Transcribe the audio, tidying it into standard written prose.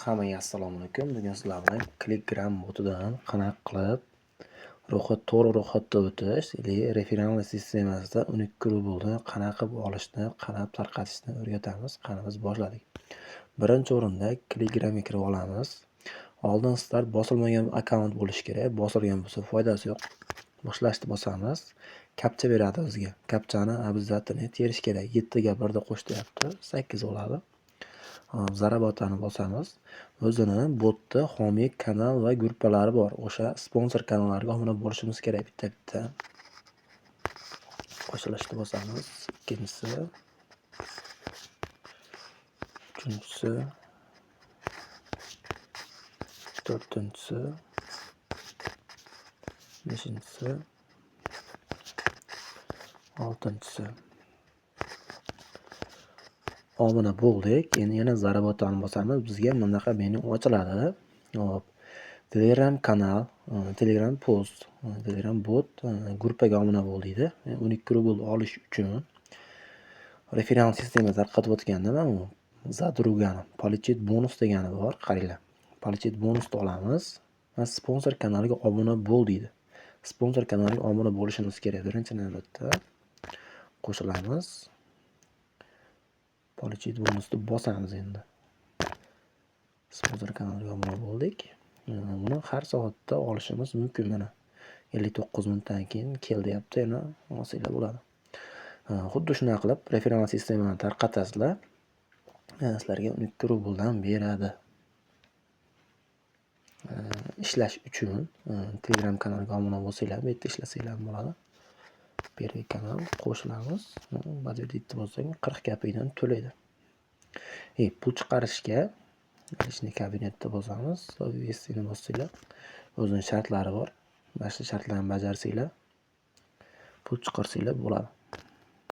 Hammaga assalomu alaykum. Bugun sizlar bilan Telegram botidan qanaqa qilib ro'yxat, to'g'ri ro'yxatdan o'tish или реферальный sistemasida 12 rublni qanaqa qilib olishni, qanaqa tarqatishni o'rgatamiz. Qani, biz boshladik. Birinchi o'rinda Telegramga kirib olamiz. Oldin start bosilmagan akkaunt bo'lishi kerak. Bosilgan bo'lsa, foydasi yo'q. Boshlashni bosamiz. Kapcha beradi bizga. Kapchani обязательно terish kerak. 7 ga 1 ni qo'sh deyapti. 8 bo'ladi. Hop, заработать ni bosamiz. O'zini botda homiy kanal va gruppalari bor. O'sha sponsor kanallarga obuna bo'lishimiz kerak bitta-bitta. Qo'shilishni bosamiz. Ikkinchisi, uchinchisi, to'rtinchisi, beshinchisi, oltinchisi. Obuna bo'ldik. Endi yana заработать ni bosamiz. Bizga bunaqa menu ochiladi. Hop. Telegram kanal, Telegram post, Telegram bot, gruppaga obuna bo'l deydi. 12 rubl olish uchun referal sistema tarqatayotganda mana bu за друга ni получить bonus degani bor. Qaranglar. Получить bonusni olamiz va sponsor kanaliga obuna bo'l deydi. Sponsor kanaliga obuna bo'lishimiz kerak. Birinchi navbatda qo'shilamiz. Получить bonusni bosamiz endi. Sponsor kanaliga obuna bo'ldik. Buni har soatda olishimiz mumkin mana. 59 minutdan keyin kel deyapti, yana olsanglar bo'ladi. Xuddi shunaqa qilib referal sistemani tarqatasizlar. Sizlarga 12 rubldan beradi. Ishlash uchun Telegram kanaliga obuna bo'lsanglar, bu yerda ishlasanglar ham bo'ladi. Первый kanal qo'shilamiz. Подтвердить bossak, 40 kopekdan to'laydi. И pul chiqarishga личный kabinetda bosamiz. Ввести ni bossanglar, o'zini shartlari bor. Mana shu shartlarni bajarsanglar, pul chiqarsanglar bo'ladi.